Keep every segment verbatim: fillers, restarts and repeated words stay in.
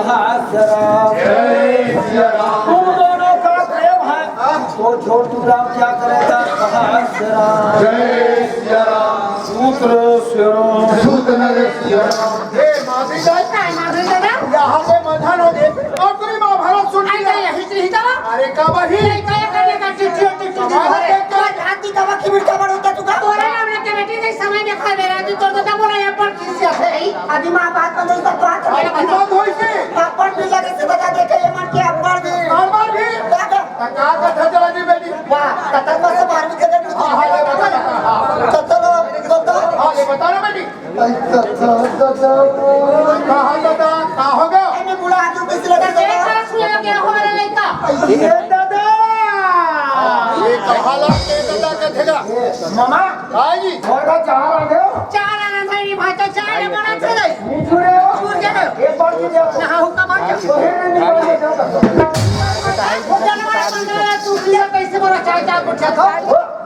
हाथ जरा। जय सिया राम। तुम दोनों का प्रेम है, तो छोटू राम क्या करेगा? हाथ जरा। जय सिया राम। सूत्र सिया राम। सूत्र नरेश सिया राम। ए, माधुरी दाई, काय माधुरी दादा? यहाँ पे मधन हो गए। और पूरी महाभारत सुन आई लिया। काय हित, हित आवा? अरे, का बात ही? काय, काय करने का? टिट्टी, टिट्टी, टिट्टी, हमारा अरे, देख के काय हाथी का वकी बिरका बड़ होता तू का? बोला ना, हमने के बेटी नहीं समय में खा दे रहा, तू तो, तो बोला, ये पर किसी से है। अभी माँ बात बंद होई, तब बात अरे, होई। बात होई से। पापड़ भी लगे से बता दे के ये मन के अब्बड़ भी। अब्बड़ भी? क्या कर? का, का कथा चला जी बेटी? वाह, कथा को से मार भी के देख। हाँ, हाँ, ये बता, हाँ, हाँ। तो चलो, बताओ। हाँ, ये बता ना बेटी। कहा दादा, का हो गया? अरे, बुढ़ा आदमी किस लगे दादा? देखा, सुना क्या हो रहा है लड़का? ये दादा। ये कहा ला के दादा के ठेगा? मामा, हाँ जी। थोड़ा चार आ गयो। चार आना था, ये भाई तो चार है, बड़ा अच्छा है। नहीं छुड़े हो। छूट गया। एक बार की जाओ। ना, हुक्का मार के। तो फिर नहीं निकाल के जाओ। वो जानवर है, बंदर है, तू लिया कैसे बोला, चाय, चाय पूछा था?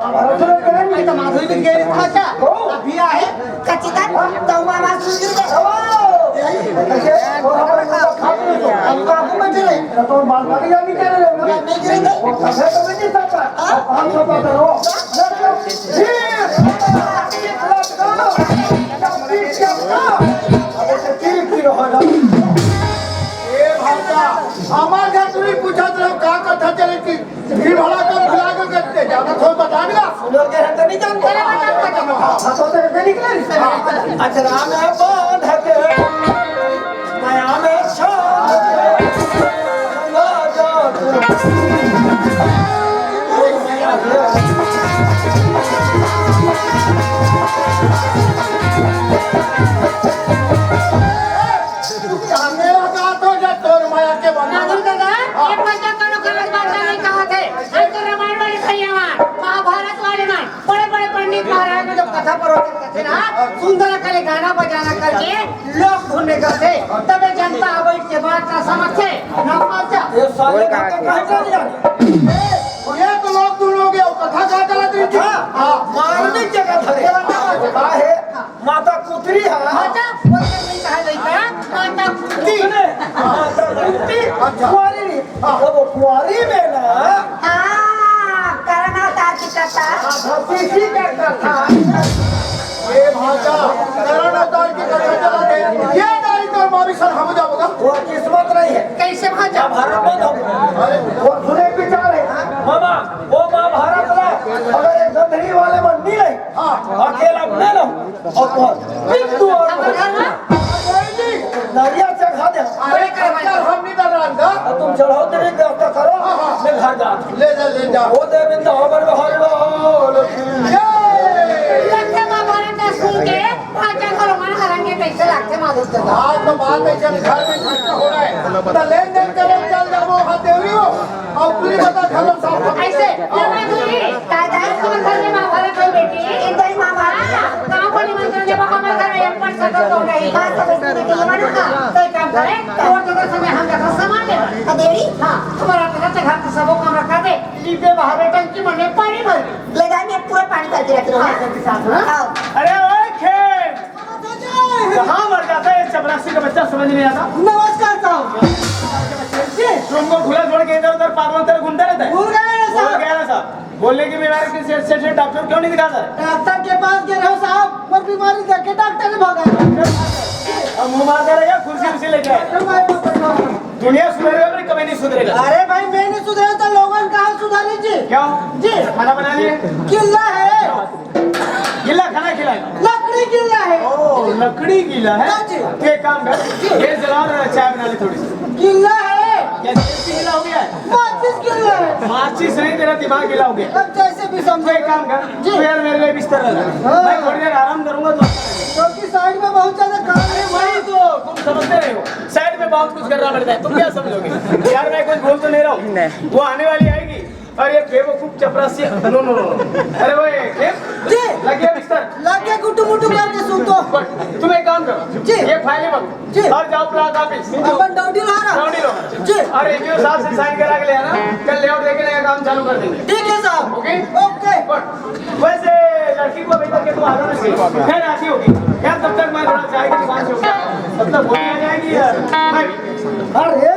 अब हम सुनो करेंगे। भाई तो माधुरी भी गई था क्या? ओ। अभी आए। कच्ची का, तो मामा सुन के। ओ। यही। कैसे? तो हम लोग खा पी लो। हम तो आपको बैठे रहे। तो बाल बाकी जानी क्या रहे हो? नहीं गिरेंगे। वो कभी तो नहीं सकता। हाँ? हम सब बात करो। ए भाषा, हमार घर तुरी पूछत रहो, का कथा चले थी? भीड़ भड़ा कर भुला के करते, ज्यादा थोड़ा बता दिया। सुनो के है तो नहीं जानते। हाँ, तो तेरे से निकले इससे। अच्छा, राम है बांध के, माया में छान के, राजा तू। तोर माया के बंदा। नानू दादा, ये पैसा करो, गलत बात नहीं कहा थे। हम तो रामायण वाले भैया मान, महाभारत वाले मान, बड़े-बड़े पंडित महाराज में जो कथा प्रवचन करते ना, सुंदर करे गाना बजाना करके लोग धुन में करते, तबे जनता बैठ के बात ना समझते, ना समझता। ये साले का तो कहे चल जाए। ये तो लोग धुन हो गया, कथा का चला रही थी। हाँ, मार्मिक जगह धरे। का है? माता कुतरी है। अच्छा, बोलते नहीं कहा लइका, माता कुतरी। माता कुतरी। अच्छा। कुंवारी नहीं। हाँ। अब वो कुंवारी में ना। हाँ, करना था कि करता। हाँ, भतीजी का करता। ये भाषा, करना था कि करता चला गया। ये दाई तो मामी सर हम जाओगा। वो किस्मत नहीं है। कैसे भाषा? भारत बंद हो गया। अरे। वो सुने विचार है। मामा, वो महाभारत ला, अगर एक गंधरी वाले में नहीं रही, हाँ। अकेला में ना, और कौन? बिंदु और नरिया चढ़ा दे। अरे, कल हम नहीं डर रहा था। और तुम चढ़ाओ, तेरे व्यवस्था करो, हाँ, हाँ। मैं घर जा। ले जा, ले जा। वो दे बिंदु, हमारे हरि बोल। ये। लगता है महाभारत का सुन के, भाषा को रोमन हरंगे कैसे लगते मालूम चला। आज तो बात है, चल घर में खर्चा हो रहा है। तो लेन देन करो, चल जाओ, हाथ दे रही हो। और पूरी बता, घर में साफ सफाई। ऐसे, जब मैं दूरी, दादा, समझ में महाभारत हो बेटी। एक बारी महाभारत। हाँ, गाँव को निमंत्रण जब हमारे घर में एक पर सफर तो नहीं। हाँ, समझ में नहीं, ये मानो ना। तो एक काम करें, और जगह समय हम जगह सामान ले। अदेरी? हाँ, तुम्हारा तो घर से घर को सबो काम रखा दे। लीपे बाहर टंकी में पानी भर दे। ले जाए, मैं पूरा पानी भर के रख लूँगा। हाँ, जल्दी साथ में। हाँ। अरे, ओए, खेल। कहाँ मर जाता है ये चपरासी का बच्चा, समझ नहीं आता। नमस्कार साहब। जी। तुमको खुला छोड़ के इधर उधर पागल तरह घूमता रहता है। भूल गए ना साहब। भूल गया ना साहब। बोलने की बीमारी किसी अच्छे अच्छे डॉक्टर क्यों नहीं दिखाता है? डॉक्टर के पास गए रहो साहब, पर बीमारी देख के डॉक्टर ने भगा। अब मुंह मारता रहेगा, कुर्सी उर्सी लेके आए। डॉक्टर भाई, डॉक्टर भाई। दुनिया सुधरेगा, पर कभी नहीं सुधरेगा। अरे भाई, मैं नहीं सुधरा तो लोगन कहाँ सुधारी जी? क्या? जी। खाना बना लिए? किल्ला है। गिल्ला खाना खिलाएगा। लकड़ी गिल्ला है। ओ, लकड़ी गिल्ला है? हाँ जी। तो एक काम कर, गैस जला और चाय बना ले थोड़ी सी। गिल्ला है। क्या गैस भी गिल्ला हो गया है? माचिस गिल्ला है। माचिस नहीं, तेरा दिमाग गिल्ला हो गया। अब जैसे भी तो समझो। एक काम कर, जी। तू यार मेरे लिए बिस्तर लगा। हाँ। मैं थोड़ी देर आराम करूंगा तो। क्योंकि साइड में बहुत ज्यादा काम है। अरे वही तो, तुम समझते नहीं हो। साइड में बहुत कुछ करना पड़ता है, तुम क्या समझोगे? यार मैं कुछ बोल तो नहीं रहा हूँ। वो आने वाली आएगी। अरे ये बेवकूफ चपरासी, नो, नो, नो, नो। अरे वो ये, ये जी। लगे बिस्तर। लगे गुटू मुटू करके सुन तो। बस, तुम एक काम करो। जी। ये फाइलें रखो। जी। और जाओ ब्लॉक ऑफिस। अपन डौडी ला रहा। डौडी लो। जी। और एडीओ साहब से साइन करा के ले आना। कल लेआउट देके नया काम चालू कर देंगे। ठीक है साहब। ओके? ओके। बस, वैसे लड़की को अभी तक के तुम आना नहीं। खैर, आती होगी। यार, तब तक मैं थोड़ा चाय की दुकान से होके आता हूँ। मतलब, गोली आ जाएगी यार। मैं भी। अरे!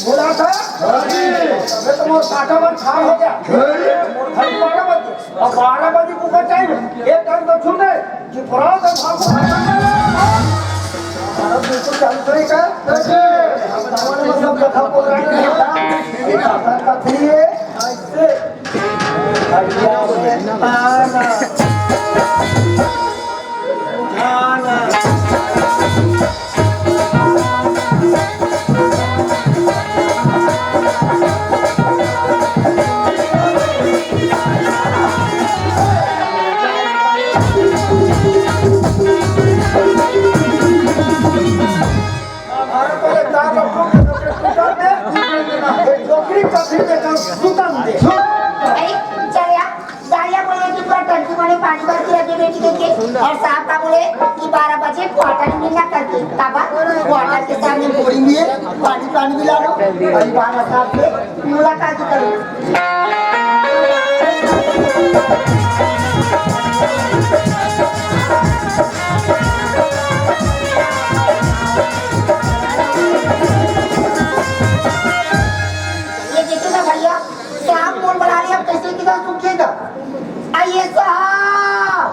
बोला था? अबे तो मोर काका मन छान हो गया। मोर घर बारह बजे। अब बारह बजे को का टाइम है। एक टाइम तो छूट गए। कि पुराना तो भाग को अरे बिल्कुल चालू करे का? कैसे? हमारे मतलब कथा बोल रहे हैं। ये कथा कथनी है। ऐसे। अरे, चल यार, दारिया बोले कि पूरा टंकी भरे पानी भर के रखे बेटी के, और साहब का बोले कि बारह बजे क्वार्टर मिलना करके, तब क्वार्टर के सामने बोरी में पानी, पानी मिला लो, और बारह साहब से मुलाकात करो। ये देखो ना भैया, साहब मोर बना लिया, कैसे किधर सूखेगा? आइए साहब।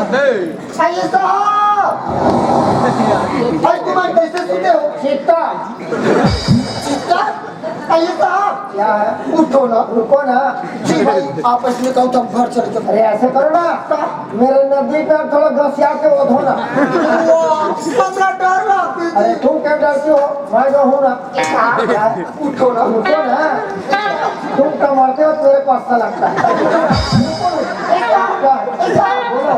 अरे? आइए साहब। आज तुम्हारे कैसे सूते हो? चित्ता। चित्ता? आइए साहब। क्या है? उठो ना। रुको ना। जी भाई, आपस में कहूँ तो हम घर चले जाओ। अरे ऐसे करो ना। क्या? मेरे नजदीक में थोड़ा घसिया के वो धो ना। वाह, हमरा डर लगती। अरे तुम क्या डरती हो? मैं तो हूँ ना। उठो ना। रुको ना। तुम कमाते हो, तेरे को अच्छा लगता है। क्या? क्या? बोलो।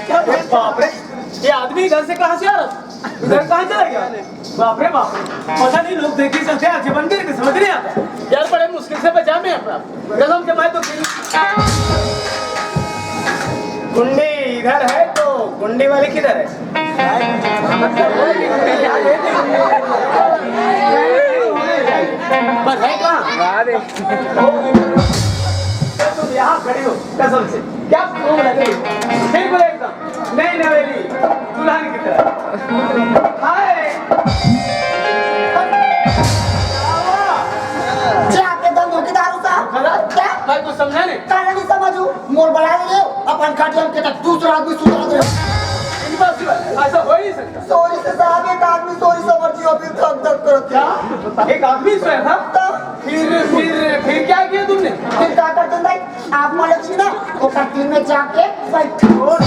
क्या बात? बाप रे, ये आदमी इधर से कहाँ से आ रहा था? इधर कहाँ चला गया? बाप रे बाप, पता नहीं, लोग देख ही सकते हैं, आंखें बंद करके, समझ नहीं आता। यार, बड़े मुश्किल से बचा मैं अपना, कसम से। मैं तो दिल-, कुंडी इधर है तो कुंडी वाली किधर है? बस है कहाँ? तुम यहाँ खड़ी हो, कसम से। क्या तुम लग रही हो? बिल्कुल एकदम। नहीं, नवेली, दुल्हन की तरह। हाय। क्या आपके दम धोखे दारू साहब? गलत। क्या? मैं कुछ समझा नहीं। काहे नहीं समझू? मोर बना ले, अपन खाटी हम के तक दूसरा आदमी सुता दे। Impossible, ऐसा हो ही नहीं सकता। Sorry से साहब, एक आदमी sorry समझ लियो, अभी धक धक करत है। क्या? एक आदमी सोया था? तो? फिर, फिर, फिर क्या किया तुमने? फिर क्या करते हैं भाई? आप मालिक जी ना, ओकर टीम में जाके बैठो।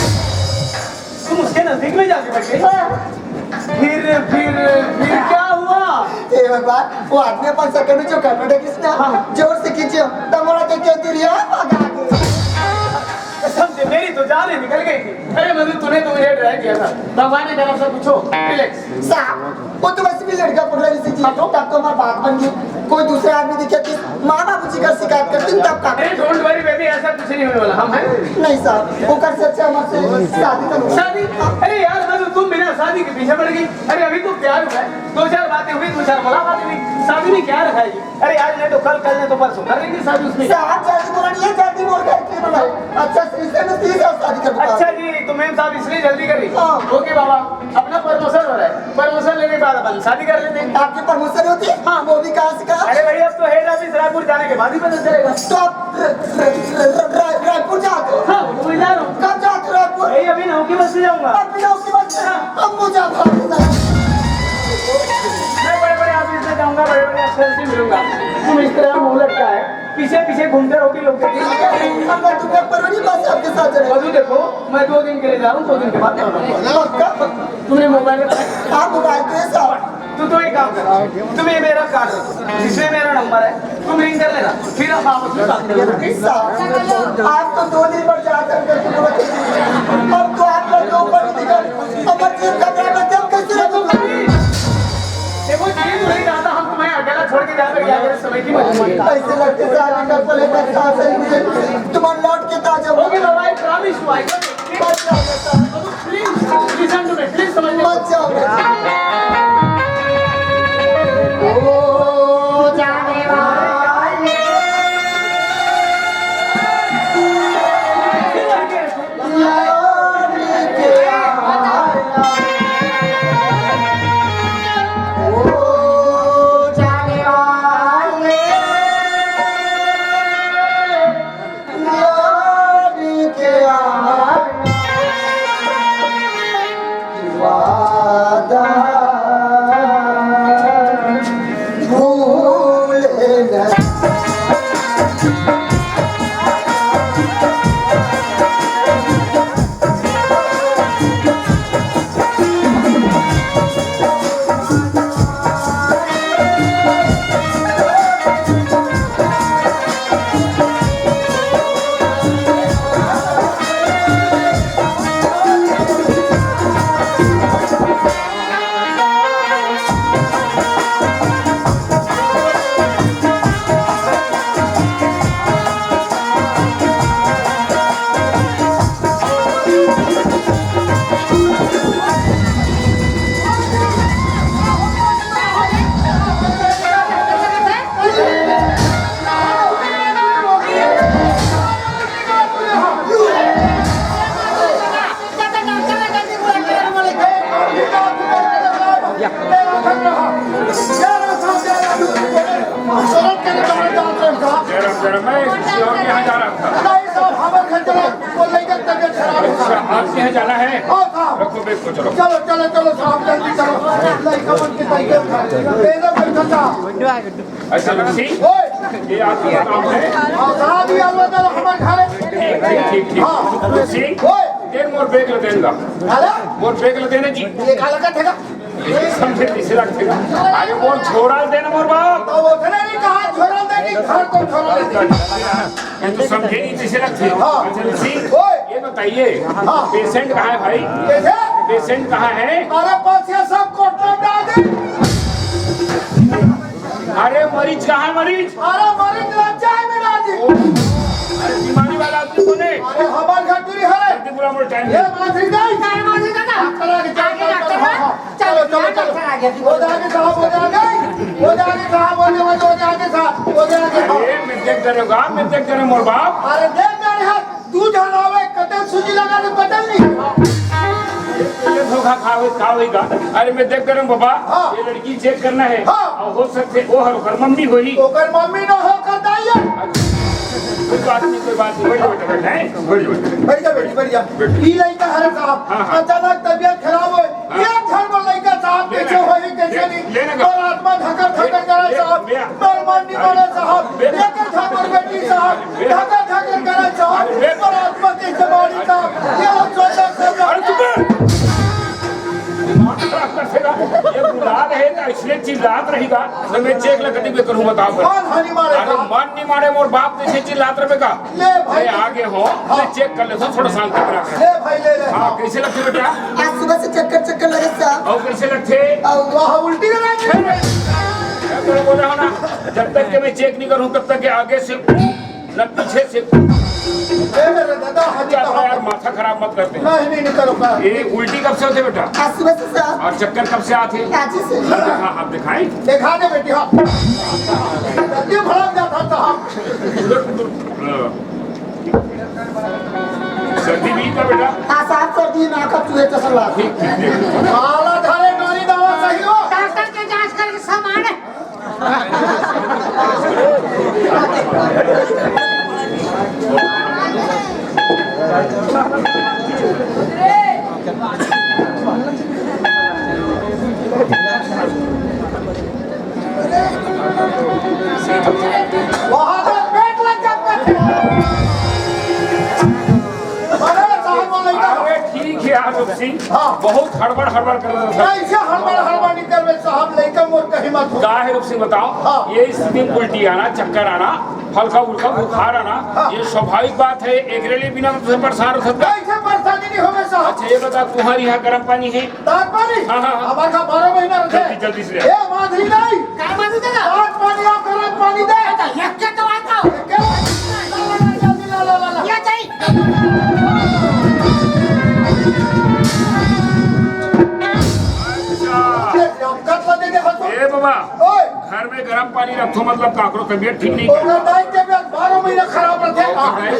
तुम उसके नजदीक में जाके बैठे? हाँ। फिर, फिर, फिर क्या हुआ? हे भगवान, वो आदमी अपन सकल में जो करने लगी ना, हाँ। जोर से खींचो, तो मोड़ा के क्यों दूरिया भगा दे। कसम से, मेरी तो जान ही निकल गई थी। अरे मधु, तूने तो मुझे डरा दिया था। भगवान के तरफ से पूछो, relax। साहब, वो तो वैसे भी लड़का पकड़ा इसी चीज। हाँ तो? तब तो हमारी बात बन गई। कोई दूसरा आदमी दिखे तो माँ बाबू जी का शिकायत करते हैं, तब का? अरे, don't worry baby, ऐसा कुछ नहीं होने वाला। हम हैं। नहीं साहब, वो कर से अच्छा हमारे से शादी करो। शादी? अरे यार, मैं तो तुम बिना शादी के पीछे पड़ गई। अरे, अभी तो प्यार हुआ है, दो चार बातें हुई, दो चार मुलाकातें हुई, शादी में क्या रखा है? अरे यार, नहीं तो कल, कल नहीं तो परसों कर लेंगे शादी उसमें। साहब, जल्दी बोला नहीं है, जल्दी बोल कर के बनाओ। अच्छा, श्री से मैं तीस साल शादी कर दूंगा। अच्छा जी, तो मेम साहब इसलिए जल्दी कर रही। हाँ। OK बाबा, अपना प्रमोशन हो रहा है, प्रमोशन लेने के बाद अपन शादी कर लेते हैं। आपकी प्रमोशन होती है? हाँ। वो भी कहाँ से कहाँ? अरे भाई, अब तो हेड ऑफिस रायपुर जाने के बाद ही पता चलेगा। तो आप र-, र-, र-, र-, र-, रायपुर जाते हो? हाँ, वही जा रहा हूँ। कब जाते हो रायपुर? भाई, अभी नौ की बस से जाऊंगा। अभी नौ की बस से? हाँ। अब मुझे आप मैं बड़े बड़े ऑफिस में जाऊंगा, बड़े बड़े अफसर से मिलूंगा। तुम इस तरह मुंह लटका है, पीछे पीछे घूमते रहोगे लोग। अब मैं तुम्हें परवड़ी बस आपके साथ चले। मधु देखो, मैं दो दिन के लिए जा रहा हूँ, दो दिन के बाद लौट आऊंगा। पक्का? तुमने मोबाइल में आप मोबाइल पे साहब। तू तो एक काम कर, तुम ये मेरा कार्ड रखो, इसमें मेरा नंबर है, तुम रिंग कर लेना, फिर हम आपस में बात करेंगे। साहब, आप तो दो दिन भर जा कर करके बोला था। अब तो आप लोग दो पर निकल, अब मैं जेब का बैग रख के हम कैसे रखूंगा? देखो, ये तो नहीं चाहता हम तुम्हें अकेला छोड़ के जाकर क्या करें, समय की मजबूरी है। ऐसे लगते साहब का पहले पैसा सही मुझे तुम्हारा लौट के ताजा OK Baba, I promise you, I promise। मत जाओ, मत जाओ। Please, listen to me, please समझ लो। मत जाओ, मत जाओ। ओ, जरा, जरा, मैं किसी और के यहाँ जा रहा था। अच्छा, आपके यहाँ जाना है? हाँ, साहब। रखो बैग को, चलो। चलो, चलो, चलो, साहब, जल्दी करो। लड़का बन के तैयार कर। बैठो, बैठो, साहब। अच्छा, रुचि, ओए! ये आपका काम है? हाँ, साहब, ये अलवा चलो, हमारे घर है। ठीक, ठीक, ठीक, ठीक। हाँ। रुचि, ओए! तेरे मोर बैग ले देगा। अरे? मोर बैग ले देना जी। ये काला का ठेका? समझे, तीसरा ठेका। अरे, मोर छोरा ले देना, मोर बाप। तो वो थे नहीं कहा, छोरा ले देगी, घर को छोरा ले देगी। ये तो समझे नहीं, तीसरा ठेका। हाँ। अच्छा, रुचि, ओए! ये बताइए, हाँ। पेशेंट कहाँ है भाई? कैसे? पेशेंट कहाँ है? अरे, पास ये सब कोट में डाल दे। अरे, मरीज कहाँ है, मरीज? अरे, मरीज लग जाए में डाल दे। ओ, अरे, बीमारी वाला आदमी कौन है? अरे, हमार घर दूरी है। जल्दी बुला, मोर टाइम ये नहीं। माथी नहीं। अरे, माथी दादा। डॉक्टर आ गए, आगे डॉक्टर डॉक्टर, है। हाँ, हाँ। चलो, चलो, चलो। डॉक्टर आ गया। हो जाएंगे साहब, हो जाएंगे। हो जाएंगे साहब, हो जाएंगे, हो जाएंगे साहब, हो जाएंगे। अरे, मैं देख डरेगा, मैं देख डरे मोर बाप। अरे, देख डरे हाथ। दू झन आवे, कते सूजी लगा दे, पता नहीं। ये धोखा खावे, खावेगा। अरे, मैं देख कर बाबा, हाँ। ये लड़की चेक करना है। हाँ। और हो सकते वो हर ओकर मम्मी होही। ओकर मम्मी ना हो, कर दाई है। कोई बात नहीं, कोई बात नहीं। बैठ, बैठ, बैठ, हैं? बैठ, बैठ। बढ़िया, बेटी, बढ़िया। बैठ। ई लड़का हरे साहब, हाँ, हाँ। अचानक तबीयत खराब होए, हाँ। ये घर में लड़का साहब ले कैसे ना। होही, कैसे ले, नहीं? ले ना। और आत्मा धकर धकर ले, करे ले, साहब, ले। मेहरबानी करे साहब, ले। ये के घर में बेटी साहब, धका धका करे साहब, अरे बे- पर आत्मा के जमानी साहब, ये हम सोचा कर अरे चुप रहे। दिमाग खराब कर देगा। ये बुला रहे ना, इसलिए चिल्लात रहेगा। तो मैं चेक लगा के करूँ, बताओ फिर। कौन हानि मारे अरे साहब? मन नहीं मारे, मोर बाप जैसे चिल्लात रहे का? ले भाई। मैं आगे हो, हाँ। मैं चेक कर लेता हूँ, थोड़ा शांति बना कर। ले भाई, ले ले। हाँ, कैसे लगते बेटा? आज सुबह से चक्कर चक्कर लगे साहब। और कैसे लगते? और वहाँ उल्टी कराएंगे। मैं तो बोला हूँ ना, जब तक के मैं चेक नहीं करूँ, तब तक के आगे से न पीछे से। ए, मेरे दादा, हाजी अच्छा, साहब। यार, माथा खराब मत करते। नहीं, नहीं, नहीं करो, करो। ये उल्टी कब से होते बेटा? आज सुबह से साहब। और चक्कर कब से आते? आज ही से। हाँ, हाँ, आप दिखाएं। दिखा दे बेटी, हाँ। जल्दी भड़क जाता साहब। सर्दी भी का बेटा? हाँ साहब, सर्दी ना का तुझे चश्मा ला। ठीक, ठीक, ठीक। काला धारे नोरी दवा सही हो। डॉक्टर के जांच करके सामान है। वहाँ पे पेट लग जाता है। अरे साहब, वो लड़का अरे ठीक है यार, रुचि। हाँ। बहुत हड़बड़ हड़बड़ कर रहा था। कैसे हड़बड़ हड़बड़ नहीं करबे साहब, लड़का मोर कहीं मत हो। का है रुचि, बताओ। हाँ। ये स्थिति में उल्टी आना, चक्कर आना, हल्का उल्का बुखार आना, हाँ। ये स्वाभाविक बात है। एकरे लिए बिना तुझे परेशान हो सकता। कैसे परेशानी नहीं होगा साहब? अच्छा, ये बता, तुम्हारे यहाँ गर्म पानी है? ताज पानी? हाँ, हाँ, हाँ। हमारे यहाँ बारह महीना रहते हैं। जल्दी, जल्दी से ले। ए, माधुरी नहीं। काय माधुरी दादा? ताज पानी और गरम पानी दे। अच्छा, एक के तो आता हूँ। एक के? ला, ला, ला, जल्दी ला, ला, ला, ला। ये चाहिए। अच्छा। ये कट लगे के हाथों। ए बाबा, ओए। घर में गरम पानी रखो, मतलब काकरो तबीयत ठीक नहीं। ओकर दाई के भी बारह महीना खराब रहते हैं। हाँ।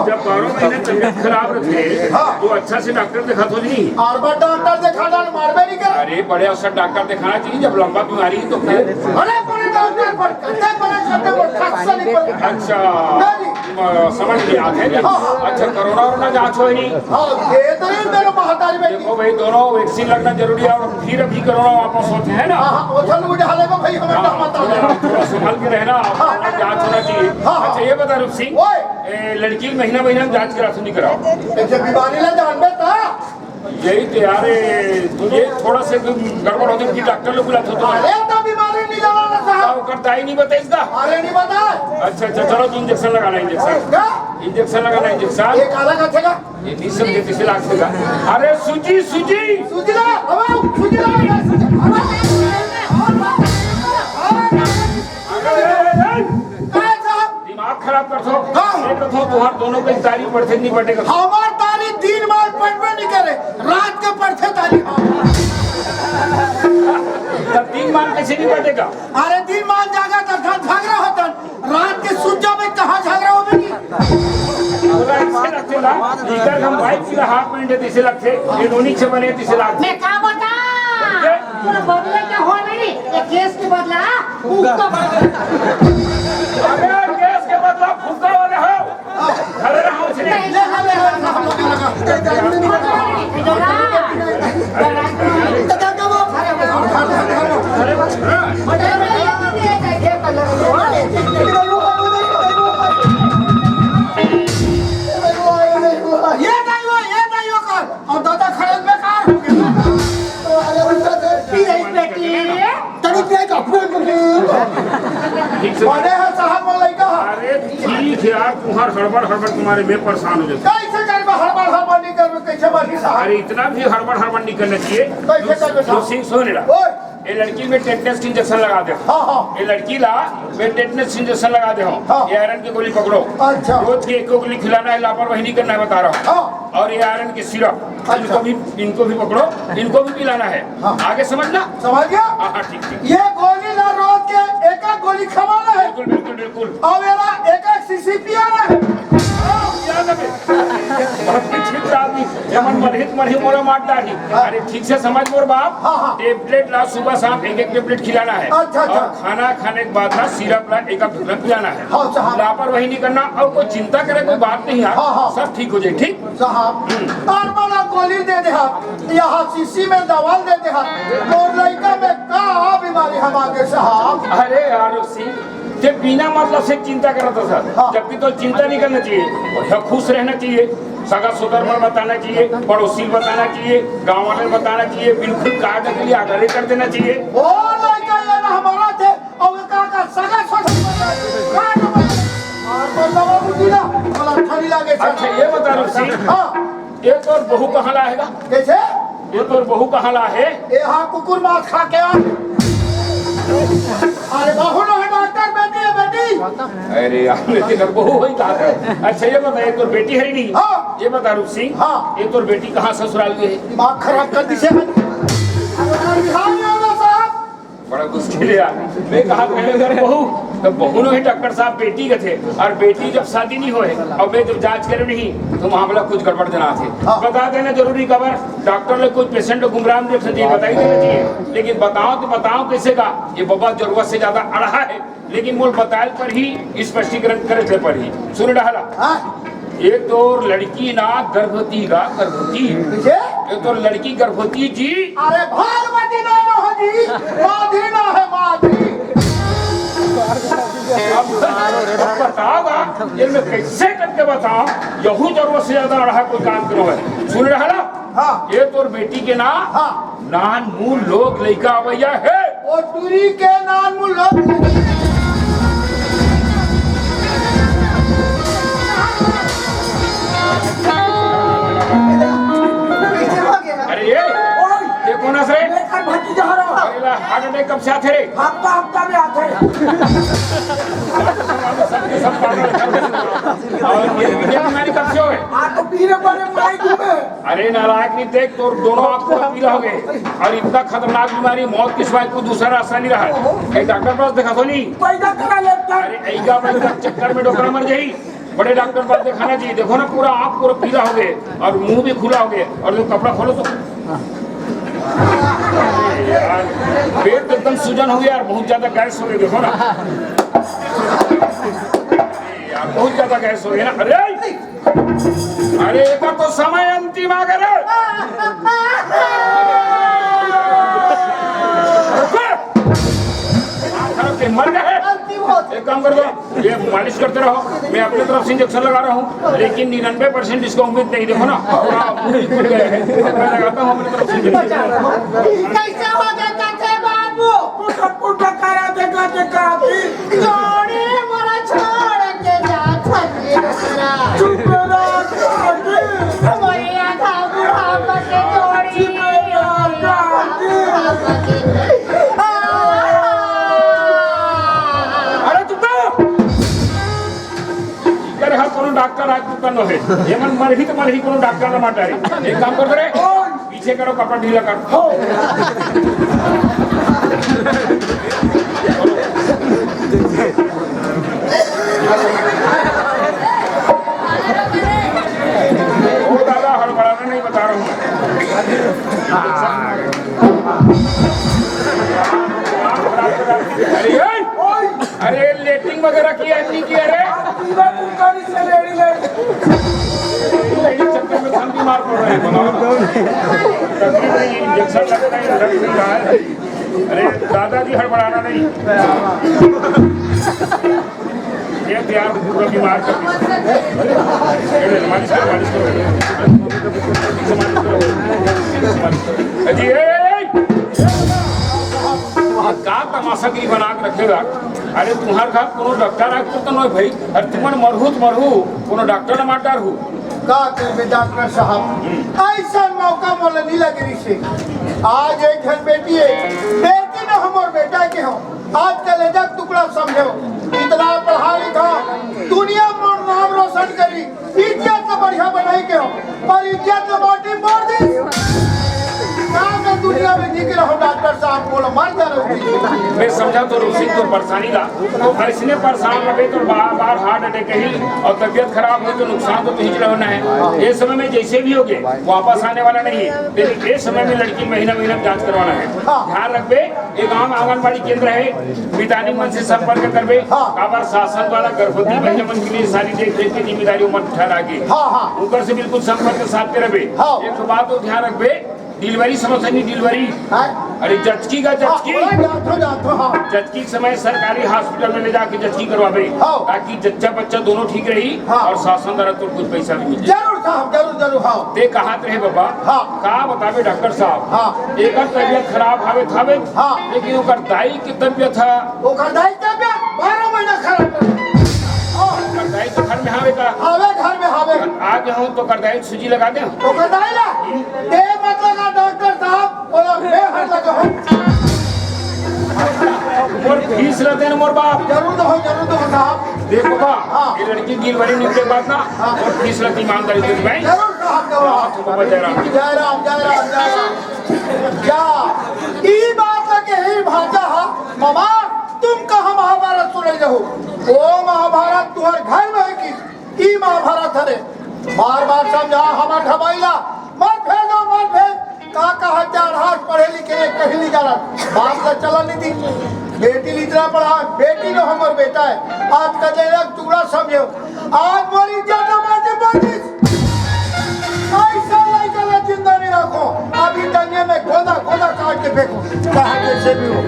जब बारह महीने तबीयत खराब रखे, हाँ। तो अच्छा से डॉक्टर दिखा तो नहीं। और बार डॉक्टर दिखा डाल, मारबे नहीं कर। अरे, बड़े औसर डॉक्टर दिखाना चाहिए, जब लंबा बीमारी है तो फिर। अरे, बड़े डॉक्टर पर, कते बड़े छोटे पर, खर्चा नहीं पर। अच्छा। नहीं। समझ में आथे नहीं। हाँ, हाँ। अच्छा, कोरोना वोरोना जांच होय नहीं? हाँ, ये तो नहीं, मेरे महतारी बेटी। देखो भाई, दोनों वैक्सीन लगना जरूरी है, और फिर अभी कोरोना वापस होथे, है ना? हाँ, हाँ, वो चलो, उठा लेगो भाई, हमें हाँ, क्या बता थोड़ा, रहे हो? थोड़ा संभल के रहना, हाँ। कोरोना जांच होना चाहिए। हाँ, हाँ। अच्छा, ये बता रूप सिंह, ओए। ए, लड़की महीना महीना में जांच कराथो नहीं कराओ? ए, जब बीमारी ला जानबे ता। यही तो यार, ये थोड़ा से गड़बड़ होथे कि डॉक्टर लोग बुलाथो तो। अरे, तो बीमारी नहीं जाना ना साहब। ओकर दाई नहीं बताइस का? अरे, नहीं बताय। अच्छा, अच्छा, चलो, तो इंजेक्शन लगाना, इंजेक्शन। क्या? इंजेक्शन लगाना, इंजेक्शन। ये काला का छेगा? ये नहीं समझे, किसे लागथे का? अरे, सूजी, सूजी। सूजी ला, अब सूजी ला, सूजी। अरे, अरे, अरे, अरे। काय साहब? दिमाग खराब करथो। हाँ। ये कथो, तुहार दोनों के तारीफ पढ़थे नहीं पढ़े का? हमार तारीफ दिन माल पढ़बे नहीं करे, रात के पढ़थे तारीफ। तब दिन माल कैसे नहीं पढ़े का? अरे, दिन माल जागा तब झगड़ा होता, रात के सूत जाबे, कहाँ झगड़ा होबे की? बोला, ऐसे लगथे ना, इधर हम भाई पूरा हाफ पैंट है, तैसे लगथे, ये नोनी से बने, तैसे लगथे। मैं का बता? क्या? पूरा बदले के हो नहीं, ये केस के बदला, फुग्गा बदला। अबे, केस के बदला फुग्गा वाले हो। अरे, हम से नहीं। ले, ले, ले, ले, ले, ले, ले। ये नहीं हुआ, ये नहीं हुआ कर। और दादा खड़े बेकार हो गए। अरे, उल्टा से पी रही बेटी। तनी पिया का फूल फूल। ठीक से बड़े हैं साहब, वो लइका है। अरे, ठीक है यार, तुम्हार हड़बड़, हड़बड़ तुम्हारे में परेशान हो जाते। कैसे करबे हड़बड़, हड़बड़ नहीं करबे, कैसे बाजी साहब? अरे, इतना भी हड़बड़, हड़बड़ नहीं करना चाहिए। कैसे करबे साहब? तो सिंह, सुन रहा। ओए। ये लड़की में टेटनस की इंजेक्शन लगा दे। हाँ, हाँ। ये लड़की ला, मैं टेटनस इंजेक्शन लगा दे हूँ। हाँ। ये आयरन की गोली पकड़ो। अच्छा। रोज की एक गोली खिलाना है, लापरवाही नहीं करना है, बता रहा हूँ। हाँ। और ये आयरन की सिरप, अच्छा। इनको भी, इनको भी पकड़ो, इनको भी पिलाना है। हाँ। आगे समझना? समझ गया? हाँ, हाँ, ठीक, ठीक। ये गोली ला रोज के एक एक गोली खवाना है। बिल्कुल, बिल्कुल, बिल्कुल। और मेरा एक एक शीशी पियाना है। हाँ, पियाना है। बहुत विचित्र आदमी, ये मन मरही, मरही मोला मार डारी। हाँ। अरे, ठीक से समझ मोर बाप। हाँ, हाँ। टेबलेट ला सुबह शाम एक एक टेबलेट खिलाना है। अच्छा, अच्छा। और खाना खाने के बाद ना सिरप ला एक एक टुकड़ा पिलाना है। हाँ, अच्छा, हाँ। लापरवाही नहीं करना और कोई चिंता करे कोई बात नहीं है। हाँ, हाँ। सब ठीक हो जाए, ठीक? साहब, हम्म। तार बड़ा गोली दे दे हा, यहाँ शीशी में दवा दे दे हा। मोर लइका में का बीमारी हम आगे साहब? अरे यार सिंह, ये बिना मतलब से चिंता करत है सर, हाँ। जबकि तो चिंता नहीं करना चाहिए, खुश रहना चाहिए। सगा सोदर मन बताना चाहिए, पड़ोसी बताना चाहिए, गांव वाले बताना चाहिए, बिल्कुल काट के लिए आग्रह कर देना चाहिए। ओ लइका, ये ना हमारा थे, और ये का, का सगा सोदर बताना चाहिए। काट मत। और तो दवा बुद्धि ना, बोला ठंडी लागे। अच्छा, ये बता रूप सिंह, हाँ। ये तोर बहू कहाँ ला हे गा? कैसे? ये तोर बहू कहाँ ला हे? ये हाँ, कुकुर मांस खा के आ। अरे बहू ना है डॉक्टर, बेटी है बेटी। अरे यार, लेकिन अब बहू वही कहा था। अच्छा, ये बता, ये तोर बेटी है ही नहीं। हाँ। ये बता रूप सिंह, हाँ। ये तोर बेटी कहाँ ससुराल गई है? दिमाग खराब कर दी से। अरे बिहार में हो ना साहब। बड़ा मुश्किल है यार। मैं कहा था, "अरे बहू, तो बहू ने ही डॉक्टर साहब बेटी के थे, और बेटी जब शादी नहीं होए, और मैं जब जांच करे नहीं, तो मामला कुछ गड़बड़ जना थे।" हाँ। बता देना जरूरी खबर, डॉक्टर ने कोई पेशेंट को गुमराह नहीं रखना चाहिए, बता ही देना चाहिए। लेकिन बताओ तो बताओ कैसे का, ये बबा जरूरत से ज्यादा अड़ा है। लेकिन मोल बतायल पर ही स्पष्टीकरण करे थे पर ही। सुन डहला। हाँ। ये तोर लड़की ना गर्भवती गा, गर्भवती। कैसे? ये तोर लड़की गर्भवती जी। अरे भगवती ना, ना हो जी, माधी ना है, माधी। अब बताओ गा, ये मैं कैसे करके बताओ, यहू जरूरत से ज्यादा अड़हा कोई काम करो है। सुन रहा ना? हाँ। ये तोर बेटी के ना हाँ। नान मुन लोग लइका अवैया हे। ओ टूरी के नान मुन लोग। अरे ये, ओए, ये कोन अस रे? मैं कर भतीजा हरो। अरे ला, हार्ट अटैक कब से आथे रे? हफ्ता हफ्ता में आथे। सब पागल कर दे। और ये, ये बीमारी कब से होए? आ तो पीरे बड़े माई घूमे। अरे नालायक नहीं, देख तोर दोनों आँख पूरा पीला हो गए और इतना खतरनाक बीमारी, मौत के सिवाय कोई दूसरा रास्ता नहीं रहा। एक डॉक्टर पास देखा तो नहीं। पैदा करा लेता। अरे ऐगा भाई का चक्कर में डोकरा मर जाई। बड़े डॉक्टर पास दिखाना चाहिए। देखो ना पूरा आँख पूरा पीला हो गए और मुंह भी खुला हो गए और जो कपड़ा खोलो तो यार, पेट तो एकदम सूजन हो गया यार, बहुत ज्यादा गैस हो गई। देखो ना यार, बहुत ज्यादा गैस हो गया ना। अरे, अरे, एक बार तो समय अंतिम आ गया रे। मार खा के मर गए। अंतिम हो। एक काम कर दो, ये मालिश करते रहो, मैं अपने तरफ से इंजेक्शन लगा रहा हूँ, लेकिन निन्यानवे परसेंट इसको उम्मीद नहीं। देखो ना, पूरा मुंह निकल गया है। मैं लगाता हूँ अपने तरफ से इंजेक्शन। कैसे हो गया चाचा बाबू? पुटक पुटक करा देखा देखा। जोड़ी मोरा छोड़ के जा छठी दूसरा। चुप रह, काकी। मोरे आधा बुढ़ापा के जोड़ी। चुप रह, काकी। अरे चुप रह। अरे हाँ, कोनो डॉक्टर आज तक नो है। ये मन मरही तो मरही, कोनो डॉक्टर ना मार डारी। एक काम कर रे। पीछे करो, कपड़ा ढीला कर। हो। ओ दादा, हड़बड़ाना नहीं बता रहा हूँ। अरे, ए! अरे, लेटरिन वगैरह किया है, नहीं किया रे? पूरा कुंकारी से लेडी ले। लेडी चक्कर में हम बीमार पड़ रहे हैं, बताओ। तकलीफ नहीं, इंजेक्शन लगता है, दर्द नहीं रहा है। अरे, दादाजी हड़बड़ाना नहीं। ये तैयार पूरा बीमार कर दिया। मालिश करो, मालिश करो। मालिश करो। जी, ए, ए, ए। का तमाशागिरी बना के रखेगा? अरे, तुम्हार घर कोनो डॉक्टर आके तो नहीं भाई। अरे, तुमन मरहू त मरहू, कोनो डॉक्टर न मार डारहू। का करबे डॉक्टर साहब, ऐसा मौका मोला नहीं लगे रिसे। आज एक घर बेटी है, बेटी न हमर बेटा के हो। आज कलेजा के टुकड़ा समझो, इतना पढ़ा लिखा, दुनिया में नाम रोशन करी, इज्जत तो बढ़िया बनाई के हो, पर इज्जत तो माटी मार दी। का मैं दुनिया में निकल रहा हूँ डॉक्टर साहब, बोलो, मर जा रहे हो। मैं समझा तो रुसिक तो परेशानी ला, तो ऐसने परेशान रहे तो बार बार हार्ट अटैक ही और तबीयत खराब हो तो नुकसान तो तुझे रहना है। ये समय में जैसे भी हो गए वापस आने वाला नहीं है, लेकिन ये समय में लड़की महीना महीना में जांच करवाना है। हाँ। ध्यान रखबे, ये गांव आंगनबाड़ी केंद्र है, मितानिन मन से संपर्क करबे। हाँ। काबर शासन द्वारा गर्भवती महिला मन के लिए सारी देख रेख की जिम्मेदारी मन ठहरा के। हाँ, हाँ। ऊपर से बिल्कुल संपर्क साध के रखबे। हाँ। एक बात तो ध्यान रखबे, डिलीवरी समझ नहीं, डिलीवरी। हाँ। अरे जचकी का जचकी। हाँ, जाथो, जाथो, हाँ। जचकी के समय सरकारी हॉस्पिटल में ले जाके जचकी करवाबे, हाँ। ताकि जच्चा बच्चा दोनों ठीक रही हाँ। और शासन द्वारा तो कुछ पैसा भी मिल जाए। जरूर साहब, जरूर, जरूर, हाँ। ते कहात रहे बाबा, हाँ। का बताबे डॉक्टर साहब? हाँ। एकर तबीयत खराब हावे त हावे, हाँ। लेकिन ओकर दाई के तबीयत है। ओकर दाई के तबीयत बारह महीना खराब रहे। हाँ। ओकर दाई तो घर में हावे का? हावे, घर में हावे। आ गया हूँ तो ओकर दाई सूजी लगा दे। ओकर दाई ला? दे मत लगा डॉक्टर साहब, बोला मैं हर लगा हूँ। मोर फीस ला दे ना मोर बाप। जरूर दो, जरूर दो साहब। देख बाबा, हाँ। ये लड़की डिलीवरी निकले बाद ना, हाँ। मोर फीस ला ईमानदारी से दे भाई। जरूर साहब, जरूर। हाँ, तो बाबा जयराम। जयराम, जयराम, जयराम। जा, ई बात ला के ही भाषा हा, मामा, तुम कहाँ महाभारत सुनई रहो? ओ महाभारत तुम्हारे घर में है कि ई महाभारत हरे। बार बार समझा हमर ढबाईला, मत भेजो, मत भेज। का कहा चार हाथ पढ़े लिखे नहीं, कहीं नहीं जाना। बात ला चला नहीं दी। बेटी लिखना पढ़ा, बेटी नो हमर बेटा है। आज का दिन एक टुकड़ा समझो। आज मोरी ज्यादा माटी पड़ती। ऐसा लड़का ला जिंदा नहीं रखो। अभी दंगे में गोदा, गोदा काट के फेंको। चाहे जैसे भी हो।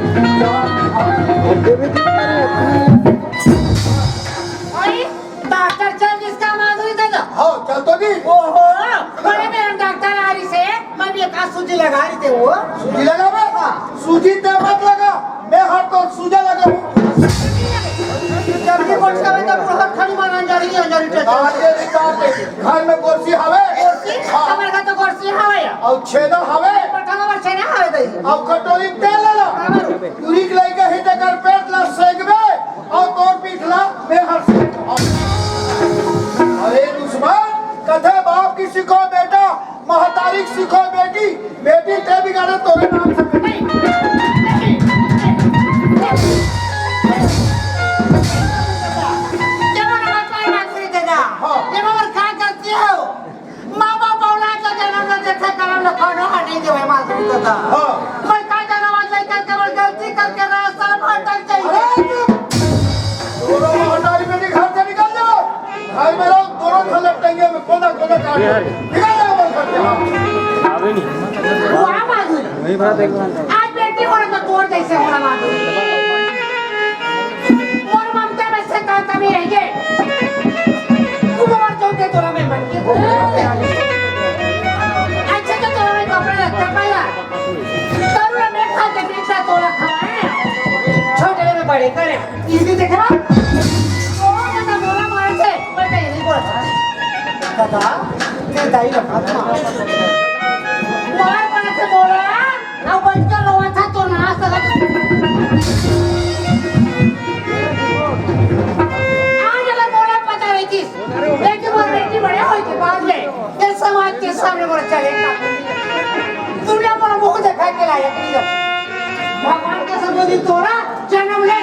अरे, डॉक्टर चल जिसका माधुरी दादा। हाँ, चल तो दी। ओहो, बड़े मेरा डॉक्टर आ रही से, मैं भी एक आध सूजी लगा रही थे वो। सूजी लगावे? हाँ। सूजी ते मत लगा, मैं हर तो सूजा लगा हूँ। जब भी मोटका में तब बहुत खड़ी मारन जा रही है, जा रही है। काटे, काटे। घर में गोरसी हवे? गोरसी? हाँ। हमारे घर तो गोरसी हवे। और छेना हवे? पठावा में छेना हवे दही। और कटोरी तेल ले लो। हमारे। पूरी के लइका ही तकर पेट ला सेकबे। और तोर पीठ ला मैं हर से। अरे दुश्मन, कथे बाप की सिखो बेटा, महतारी की सिखो बेटी, बेटी ते बिगाड़े तोरे नाम से बेटी। जब हमारे पास बात करी दादा, हाँ। जब हमारे कहाँ गलती हो? माँ बाप औलाद ला जनम ला देथे, करम ला कोनो हा नहीं देवे, माधुरी दादा। हाँ। मैं का जानव आज लइका के बर गलती करके रास्ता भटक जाइए। अरे, तू, तू लोग हटारी बेटी घर से निकल जाओ। निकल जाओ, बोल सकते हो। आवे नहीं। वो आ माधुरी। आज बेटी होना तो तोर जैसे होना माधुरी। मोर ममता में से का कमी रह गई? तू मोर चौके तोरा में मन की। अच्छा तो तोरा में कपड़ा लगता पाया। तोरा में खा के पीछा तोरा खाए। छोटे में बड़े करे। इसी देख रहा। ओ दादा, मोला मार से, मैं कहीं नहीं बोल। दादा, ते दाई ला बात मार। मोला मार से बोला, अब बच कर रोवा था तो ना सकत। आज अगर मोला पता रहती, लेकिन वो बेटी बड़े होई के बाद में, ये समाज के सामने मोला चले का। दुनिया पर मुंह दिखा के लायक नहीं है। भगवान का सब दिन तोरा जन्म ले।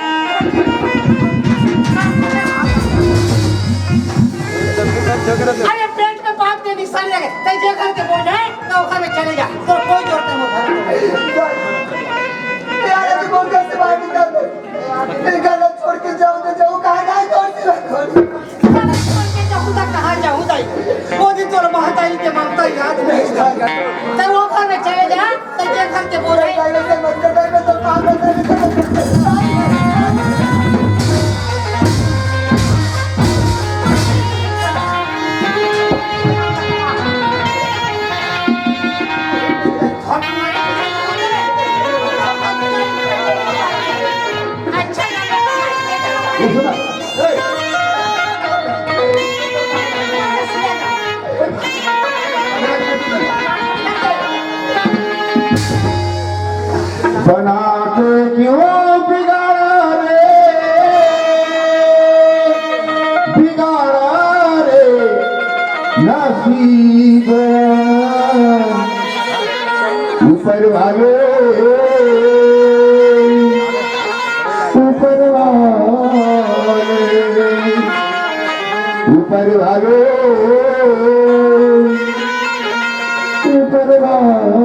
अरे पेट में बाप के निशान लगे, ते जे घर के बोझ है, तो घर में चले जा, तो कोई जरूरत नहीं घर में। यार, तू बोल कैसे बाहर निकाल दे? ये घर छोड़ के जाओ तो जाओ, कहाँ जाए, कौन सी बात हो? घर छोड़ के जाऊँ तो कहाँ जाऊँ दाई? वो दिन तोर महतारी के ममता याद नहीं था। ते वो घर में चले जा, ते जे घर के बोझ है। बना के क्यों बिगाड़ा रे, बिगाड़ा रे नसीब। ऊपर वाले, ऊपर वाले, ऊपर वाले, ऊपर वाले।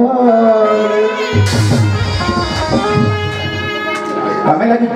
हमें लगी।